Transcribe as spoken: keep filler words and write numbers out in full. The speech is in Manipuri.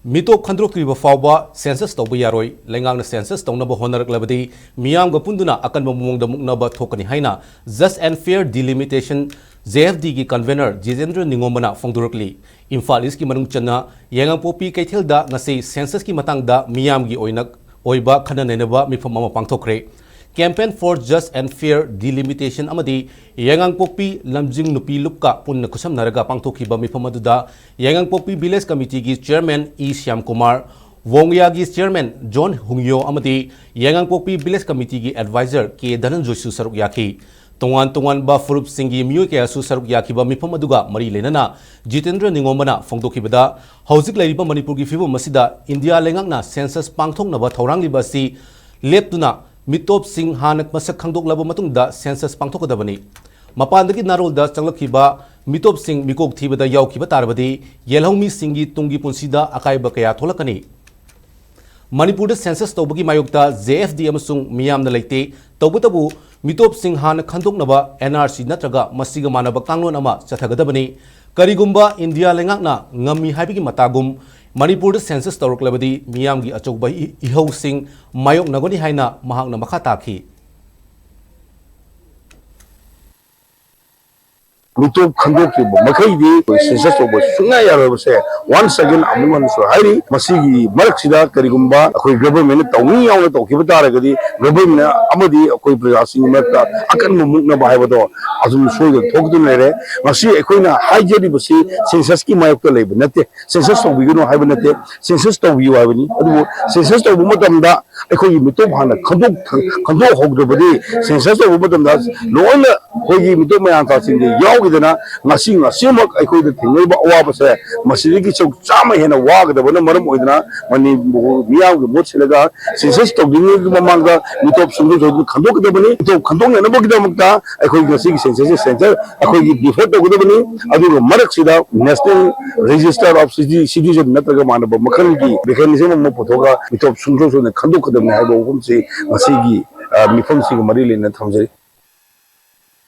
ꯃꯤꯇꯣꯞ ꯈꯟꯗꯣꯛꯇ꯭ꯔꯤꯕ ꯐꯥꯎꯕ ꯁꯦꯟꯁꯁ ꯇꯧꯕ ꯌꯥꯔꯣꯏ꯫ ꯂꯩꯉꯥꯛꯅ ꯁꯦꯟꯁꯁ ꯇꯧꯅꯕ ꯍꯣꯠꯅꯔꯛꯂꯕꯗꯤ ꯃꯤꯌꯥꯝꯒ ꯄꯨꯟꯗꯨꯅ ꯑꯀꯟꯕ ꯃꯑꯣꯡꯗ ꯃꯨꯛꯅꯕ ꯊꯣꯛꯀꯅꯤ ꯍꯥꯏꯅ Just and Fair Delimitation, J F D ꯒꯤ convener ꯖꯤꯇꯦꯟꯗ꯭ꯔ ꯅꯤꯉꯣꯝꯕꯅ ꯐꯣꯡꯗꯣꯔꯛꯂꯤ꯫ ꯏꯝꯐꯥꯜ ꯏꯁꯀꯤ ꯃꯅꯨꯡ ꯆꯟꯅ ꯌꯥꯏꯉꯪꯄꯣꯛꯄꯤ ꯀꯩꯊꯦꯜꯗ ꯉꯁꯤ ꯁꯦꯟꯁꯁꯀꯤ ꯃꯇꯥꯡꯗ ꯃꯤꯌꯥꯝꯒꯤ ꯑꯣꯏꯅ ꯑꯣꯏꯕ ꯈꯟꯅ ꯅꯩꯅꯕ ꯃꯤꯐꯝ ꯑꯃ ꯄꯥꯡꯊꯣꯛꯈ꯭ꯔꯦ꯫ Campaign for Just and Fair Delimitation ꯑꯃꯗꯤ ꯌꯥꯏꯉꯪꯄꯣꯛꯄꯤ ꯂꯝꯖꯤꯡ ꯅꯨꯄꯤ ꯂꯨꯞꯀ ꯄꯨꯟꯅ ꯈꯨꯠꯁꯝꯅꯔꯒ ꯄꯥꯡꯊꯣꯛꯈꯤꯕ ꯃꯤꯐꯝ ꯑꯗꯨꯗ ꯌꯥꯏꯉꯪꯄꯣꯛꯄꯤ village ꯀꯃꯤꯇꯤꯒꯤ chairman E Shyamkumar, ꯋꯣꯡꯌꯥꯒꯤ chairman zone ꯍꯨꯡꯌꯣ ꯑꯃꯗꯤ ꯌꯥꯏꯉꯪꯄꯣꯛꯄꯤ ꯚꯤꯂꯦꯖ ꯀꯃꯤꯇꯤꯒꯤ ꯑꯦꯗꯚꯥꯏꯖꯔ ꯀꯦ ꯙꯅꯟꯖꯣꯏꯁꯨ ꯁꯔꯨꯛ ꯌꯥꯈꯤ꯫ ꯇꯣꯉꯥꯟ ꯇꯣꯉꯥꯟꯕ ꯐꯨꯔꯨꯞꯁꯤꯡꯒꯤ ꯃꯤꯑꯣꯏ ꯀꯌꯥꯁꯨ ꯁꯔꯨꯛ ꯌꯥꯈꯤꯕ ꯃꯤꯐꯝ ꯑꯗꯨꯒ ꯃꯔꯤ ꯂꯩꯅꯅ ꯖꯤꯇꯦꯟꯗ꯭ꯔ ꯅꯤꯉꯣꯝꯕꯅ ꯐꯣꯡꯗꯣꯛꯈꯤꯕꯗ, ꯍꯧꯖꯤꯛ ꯂꯩꯔꯤꯕ ꯃꯅꯤꯄꯨꯔꯒꯤ ꯐꯤꯕꯝ ꯑꯁꯤꯗ ꯏꯟꯗꯤꯌꯥ ꯂꯩꯉꯥꯛꯅ ꯁꯦꯟꯁꯁ ꯄꯥꯡꯊꯣꯛꯅꯕ ꯊꯧꯔꯥꯡꯂꯤꯕ ꯑꯁꯤ ꯂꯦꯞꯇꯨꯅ ꯃꯤꯇꯣꯞꯁꯤꯡ ꯍꯥꯟꯅ ꯃꯁꯛ ꯈꯪꯗꯣꯛꯂꯕ ꯃꯇꯨꯡꯗ ꯁꯦꯟꯁꯁ ꯄꯥꯡꯊꯣꯛꯀꯗꯕꯅꯤ꯫ ꯃꯄꯥꯟꯗꯒꯤ ꯅꯥꯔꯣꯜꯗ ꯆꯪꯂꯛꯈꯤꯕ ꯃꯤꯇꯣꯞꯁꯤꯡ ꯃꯤꯀꯣꯛ ꯊꯤꯕꯗ ꯌꯥꯎꯈꯤꯕ ꯇꯥꯔꯕꯗꯤ ꯌꯦꯜꯍꯧꯃꯤꯁꯤꯡꯒꯤ ꯇꯨꯡꯒꯤ ꯄꯨꯟꯁꯤꯗ ꯑꯀꯥꯏꯕ ꯀꯌꯥ ꯊꯣꯛꯂꯛꯀꯅꯤ꯫ ꯃꯅꯤꯄꯨꯔꯗ ꯁꯦꯟꯁꯁ ꯇꯧꯕꯒꯤ ꯃꯥꯌꯣꯛꯇ J F D ꯑꯃꯁꯨꯡ ꯃꯤꯌꯥꯝꯅ ꯂꯩꯇꯦ꯫ ꯇꯧꯕꯇꯕꯨ ꯃꯤꯇꯣꯞꯁꯤꯡ ꯍꯥꯟꯅ ꯈꯟꯗꯣꯛꯅꯕ N R C ꯅꯠꯇ꯭ꯔꯒ ꯃꯁꯤꯒ ꯃꯥꯟꯅꯕ ꯀꯥꯡꯂꯣꯟ ꯑꯃ ꯆꯠꯊꯒꯗꯕꯅꯤ꯫ ꯀꯔꯤꯒꯨꯝꯕ ꯏꯟꯗꯤꯌꯥ ꯂꯩꯉꯥꯛꯅ ꯉꯝꯃꯤ ꯍꯥꯏꯕꯒꯤ ꯃꯇꯥꯒꯨꯝ ꯃꯅꯤꯄꯨꯔꯗ ꯁꯦꯟꯁꯁ ꯇꯧꯔꯛꯂꯕꯗꯤ ꯃꯤꯌꯥꯝꯒꯤ ꯑꯆꯧꯕ ꯏ-, ꯏꯍꯧꯁꯤꯡ ꯃꯥꯌꯣꯛꯅꯒꯅꯤ ꯍꯥꯏꯅ ꯃꯍꯥꯛꯅ ꯃꯈꯥ ꯇꯥꯈꯤ꯫ ꯃꯤꯇꯣꯞ ꯈꯟꯗꯣꯛꯇ꯭ꯔꯤꯕ ꯃꯈꯩꯗꯤ ꯑꯩꯈꯣꯏ ꯁꯦꯟꯁꯁ ꯇꯧꯕ ꯁꯨꯡꯌꯥ ꯌꯥꯔꯣꯏꯕꯁꯦ once again ꯑꯃꯨꯛ ꯍꯟꯅꯁꯨ ꯍꯥꯏꯔꯤ꯫ ꯃꯁꯤꯒꯤ ꯃꯔꯛꯁꯤꯗ ꯀꯔꯤꯒꯨꯝꯕ ꯑꯩꯈꯣꯏ ꯒꯚꯔꯟꯃꯦꯟꯅ ꯇꯧꯅꯤ ꯌꯥꯎꯅ ꯇꯧꯈꯤꯕ ꯇꯥꯔꯒꯗꯤ ꯒꯚꯔꯟꯃꯦꯟ ꯑꯃꯗꯤ ꯑꯩꯈꯣꯏ ꯄ꯭ꯔꯖꯥꯁꯤꯡꯒꯤ ꯃꯔꯛꯇ ꯑꯀꯟꯕ ꯃꯨꯛꯅꯕ ꯍꯥꯏꯕꯗꯣ ꯑꯗꯨꯝ ꯁꯣꯏꯗꯅ ꯊꯣꯛꯇꯨꯅ ꯂꯩꯔꯦ꯫ ꯉꯁꯤ ꯑꯩꯈꯣꯏꯅ ꯍꯥꯏꯖꯔꯤꯕꯁꯤ ꯁꯦꯟꯁꯁꯀꯤ ꯃꯥꯌꯣꯛꯇ ꯂꯩꯕ ꯅꯠꯇꯦ, ꯁꯦꯟꯁꯁ ꯇꯧꯕꯤꯒꯅꯨ ꯍꯥꯏꯕ ꯅꯠꯇꯦ, ꯁꯦꯟꯁꯁ ꯇꯧꯕꯤꯌꯨ ꯍꯥꯏꯕꯅꯤ꯫ ꯑꯗꯨꯕꯨ ꯁꯦꯟꯁꯁ ꯇꯧꯕ ꯃꯇꯝꯗ ꯑꯩꯈꯣꯏꯒꯤ ꯃꯤꯇꯣꯞ ꯍꯥꯟꯅ ꯈꯟꯗꯣꯛ ꯈꯟꯗꯣꯛꯍꯧꯗ꯭ꯔꯕꯗꯤ ꯁꯦꯟꯁꯁ ꯇꯧꯕ ꯃꯇꯝꯗ ꯂꯣꯏꯅ ꯑꯩꯈꯣꯏꯒꯤ ꯃꯤꯇꯣꯞ ꯃꯌꯥꯝ ꯀꯥꯁꯤꯡꯗ ꯌꯥꯎꯈꯤꯗꯅ ꯉꯁꯤ ꯉꯁꯤꯃꯛ ꯑꯩꯈꯣꯏꯗ ꯊꯦꯡꯅꯔꯤꯕ ꯑꯋꯥꯕꯁꯦ ꯃꯁꯤꯗꯒꯤ ꯁꯔꯨꯛ ꯆꯥꯝꯃ ꯍꯦꯟꯅ ꯋꯥꯒꯗꯕꯅ ꯃꯔꯝ ꯑꯣꯏꯗꯅ ꯃꯅꯤꯄꯨꯔ ꯃꯤꯌꯥꯝꯒꯤ ꯃꯍꯨꯠ ꯁꯤꯜꯂꯒ ꯁꯦꯟꯁꯁ ꯇꯧꯗ꯭ꯔꯤꯉꯩꯒꯤ ꯃꯃꯥꯡꯗ ꯃꯤꯇꯣꯞ ꯁꯨꯡꯁꯣꯏ ꯁꯣꯏꯗꯅ ꯈꯟꯗꯣꯛꯀꯗꯕꯅꯤ꯫ ꯃꯤꯇꯣꯞ ꯈꯟꯗꯣꯛꯅꯅꯕꯒꯤꯗꯃꯛꯇ ꯑꯩꯈꯣꯏ ꯉꯁꯤꯒꯤ ꯁꯦꯟꯁꯁꯁꯤ ꯁꯦꯟꯇꯔ ꯑꯩꯈꯣꯏꯒꯤ ꯗꯤꯐꯔ ꯇꯧꯒꯗꯕꯅꯤ꯫ ꯑꯗꯨꯒ ꯃꯔꯛꯁꯤꯗ National Register of Citi-, Citizen ꯅꯠꯇ꯭ꯔꯒ ꯃꯥꯟꯅꯕ ꯃꯈꯜꯒꯤ mechanism ꯑꯃ ꯄꯨꯊꯣꯛꯑꯒ ꯃꯤꯇꯣꯞ ꯁꯨꯡꯁꯣꯏ ꯁꯣꯏꯗꯅ ꯈꯟꯗꯣꯛꯀꯗꯕꯅꯤ ꯍꯥꯏꯕ ꯋꯥꯐꯝꯁꯤ ꯉꯁꯤꯒꯤ, ꯑ, ꯃꯤꯐꯝꯁꯤꯒ ꯃꯔꯤ ꯂꯩꯅꯅ ꯊꯝꯖꯔꯤ꯫